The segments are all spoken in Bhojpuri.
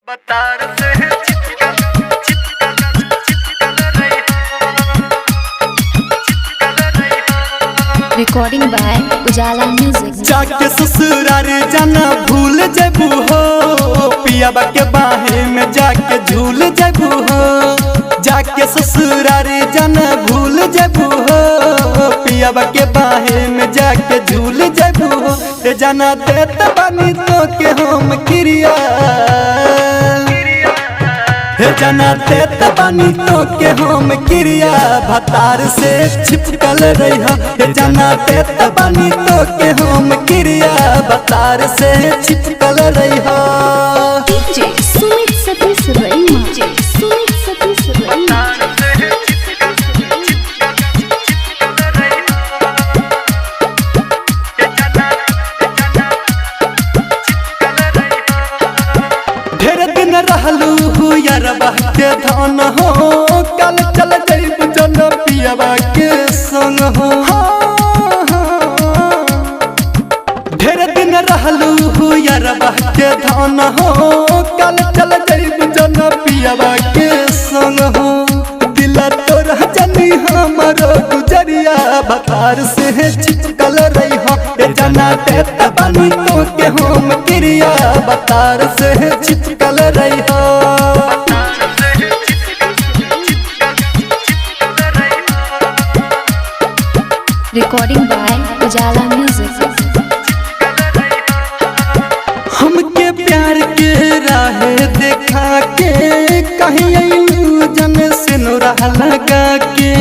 बतार से चिपकल चिपकल चिपकल रही चिपकल रही। Recording by Ujala Music. जाके ससुरार जाना भूल जबू हो, पियाबा के बाहे में जाके झूल जबू हो। जाके ससुरार जाना भूल जबू हो, पियाबा के बाहे में जाके झूल जबू हो। ते जाना देत बानी तो के हम क्रिया, हे जाना देत बानी तो के हम क्रिया, भतार से छिपकल रही। हे जाना देत बानी तो के हम क्रिया, भतार से छिपकल रही। DJ Sumit Satish Raima. DJ Sumit Satish Raima. से चिपकल चिपकल चिपकल रही ये जाना ये जाना चिपकल रही। ढेर दिन रहलू यारबा के धन हो, कल चल जइब जन पियबा के संग हो। ढेर दिन रहलू यारबा के धन हो, कल चल जइब जन पियबा के संग हो। दिल तोरा जनी हमरो गुजरिया, भतार से छिपकल रही हो। ए जाना देत बानी तो के हम क्रिया, भतार से छिपकल रही हो। से चिपकल चिपकल चिपकल रही। Recording by Ujala Music. हमके प्यार के राह देखा के कहीं अइलू जन से नूरा लगा के।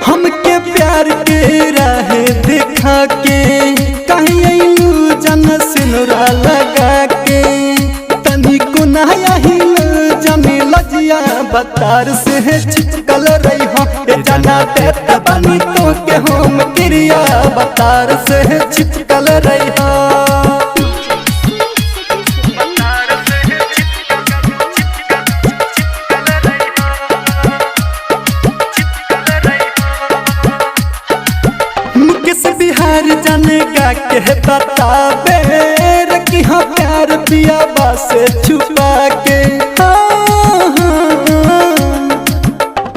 हमके प्यार के राह देखा के कहीं अइलू जन से नूरा लगा के। तनिको ना आहिल जने लजिया, बतार से छिपकल रही हो। ए जाना देत बानी तो के हम क्रिया, बतार से छिपकल रही हो। बतार से चिपकल चिपकल चिपकल रही चिपकल रही। मुकेश बिहार जाने का के बताबे, रखी हाँ प्यार पिया से छुपा के। हाँ, हाँ।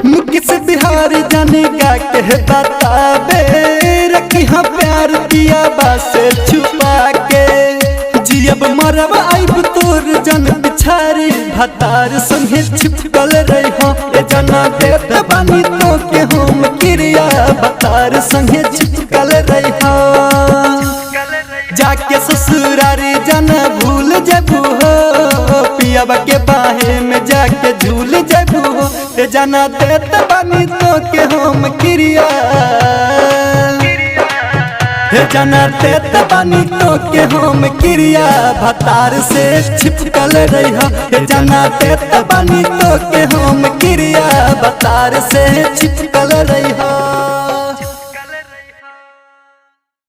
मुकेश बिहार जाने का के बताबे, रखी हाँ प्यार पिया से छुपा के। जियब मरब आइब तोर जन पिछारी, भतार संगे छिपकल रही हो। ए जना देत बानी तो के हम क्रिया, भतार संगे छिपकल रही हो। जाके ससुरार जाना भूल जबू हो, पियाबा के बाहे में जाके झूल जबू हो। ए जाना देत बानी तो के हम क्रिया, हे जाना देत बानी तो के हम क्रिया, भतार से छिपकल रही हो। हे जाना देत बानी तो के हम क्रिया, भतार से